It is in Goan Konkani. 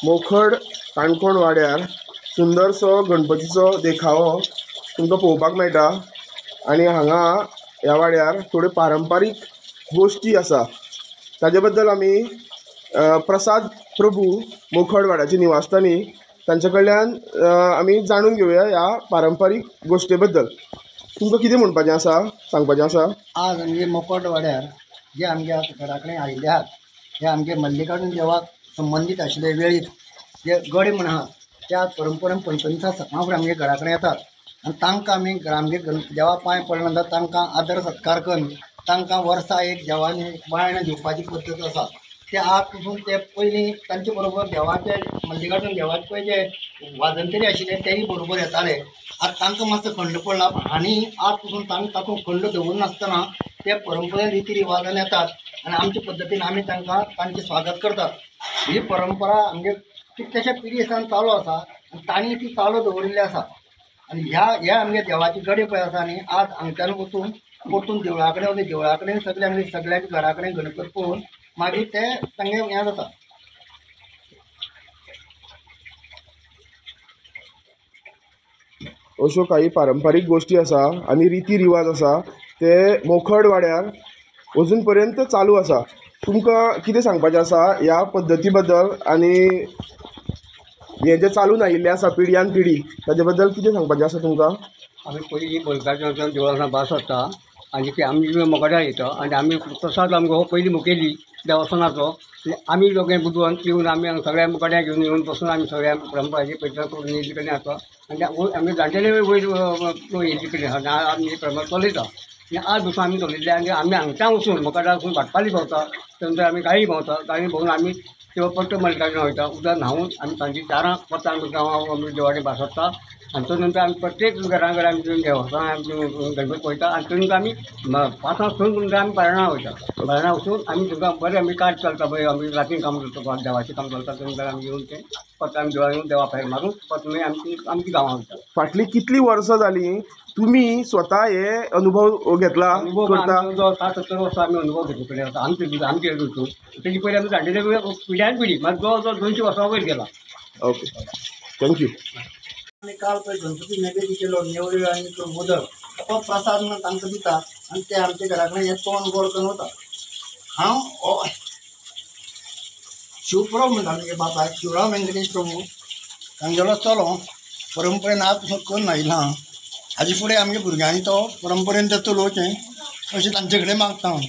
मोखड काणकोण वाड्यार सुंदरसो गणपतीचो देखावो तुमकां पळोवपाक मेळटा आनी हांगा ह्या वाड्यार थोड्यो पारंपारीक गोश्टी आसा. ताजे बद्दल आमी प्रसाद प्रभू मोखड वाड्याचे निवासस्थानी तांचे कडल्यान आमी जाणून घेवया ह्या पारंपारीक गोश्टी बद्दल. तुमकां कितें म्हणपाचें आसा, सांगपाचें आसा? आज आमगे मोखड वाड्यार जे आमच्या घरा कडेन आयिल्ले आहात हे आमगे मल्लिकार्जून देवाक संबंदीत आशिल्ले वेळीप जे गडे म्हण आहात त्या परंपरेन पंचवीसा सकाळ फुडें आमगे घरा कडेन येतात आनी तांकां आमी आमगे देवा पांय पडले नंतर तांकां आदर सत्कार करून तांकां वर्सा एक देवानी बायणां दिवपाची पद्दत आसा. ते आज पसून ते पयलीं तांचे बरोबर देवाचे मल्लिकार्जून देवाचे पळय जे वाजंतरी आशिल्ले तेय बरोबर येताले. आतां तांकां मातसो खंड पडला आनी आज पसून तांकां तातूंत खंड दवरनासतना ते परंपरेन रिती रिवाजान येतात आनी आमचे पद्दतीन आमी तांकां तांचें स्वागत करतात. ही परंपरा आमगे कितल्याश्या पिढी सावन चालू आसा आनी तांणी ती चालू दवरिल्ली आसा. आनी ह्या ह्या आमगे देवाची गडे पळय आसा न्ही, आज हांगच्यान वचून परतून देवळा कडेन वचून देवळा कडेन सगळे आमगे सगळ्यांच्या घरा कडेन गणपती पळोवन मागीर ते तांगे हें जाता. अश्यो काही पारंपारीक गोश्टी आसा आनी रिती रिवाज आसा ते मोखड वाड्यार अजून पर्यंत चालू आसा. तुमकां कितें सांगपाचें आसा ह्या पद्दती बद्दल आनी हें जें चालून आयिल्लें आसा पिढयान पिढी ताजे बद्दल कितें सांगपाचें आसा तुमकां? आमी पयलीं मल्लिकार्जुनाच्या देवळान भास जाता आनी ती आमी मोगड्या येता आनी आमी प्रसाद आमकां हो पयलीं मुखेली देवस्थानाचो आमी दोगांय बुदवंत येवन आमी सगळ्या गड्या घेवन येवन बसून आमी सगळ्या परंपराची पयली करून येयल्ले कडेन आसा आनी आमगे जाणटेले वयर येयल्ले कडेन आसा आमी परंपरा चलयता. आनी आज बसून आमी चलयल्ले आनी आमी हांगच्यान वचून मोकाटा वचून भाटपाली भोंवता, नंतर आमी गाळी भोंवता, गाळी भोंवून आमी त्यो परतो मल्लिकार्जुना वयता, उदक न्हांवून आमी सांजे 4 परत आमी गांवां आमी देवाचे भास वता आनी तो नंतर आमी प्रत्येक घरा घरा आमी देवस्थान आमी गणपती वयता आनी तो नंतर आमी 5 नंतर आमी बारणां वयता. बारणां वचून आमी तुमकां बरें आमी कार्य चलता पळय, आमी रातीन काम चलता, देवाचें काम चलता. तो नंतर आमी येवन तें परत आमी देवळां येवन देवा भायर मारून परत मागीर आमची आमची गांवां वयता. फाटलीं कितलीं वर्सां जालीं तुमी स्वता हे अनुभव घेतला करता? 60-70 वर्सां आमी अनुभव घेतले कडेन आसा आमचे आमचे हितून. तेजी पयलीं आमी जाणटेले पिढ्यान पिढी मात जवळ जवळ 200 वर्सां वयर गेला. Okay, thank you. आमी काल पळय गणपती नैवेद्य केलो, नेवऱ्यो आनी मोदक तो प्रसाद म्हणून तांकां दिता आनी ते आमच्या घरा कडेन हें तोंड गोड करून वता. हांव शिवप्रभू म्हणटा आमगे बापायक, शिवराम वेंकटेश प्रभू तांगेलो चलो परंपरेन आज पसून करून आयला. हाजे फुडें आमगे भुरग्यांनी तो परंपरेन ते चलोवचें अशें तांचे कडेन मागता हांव.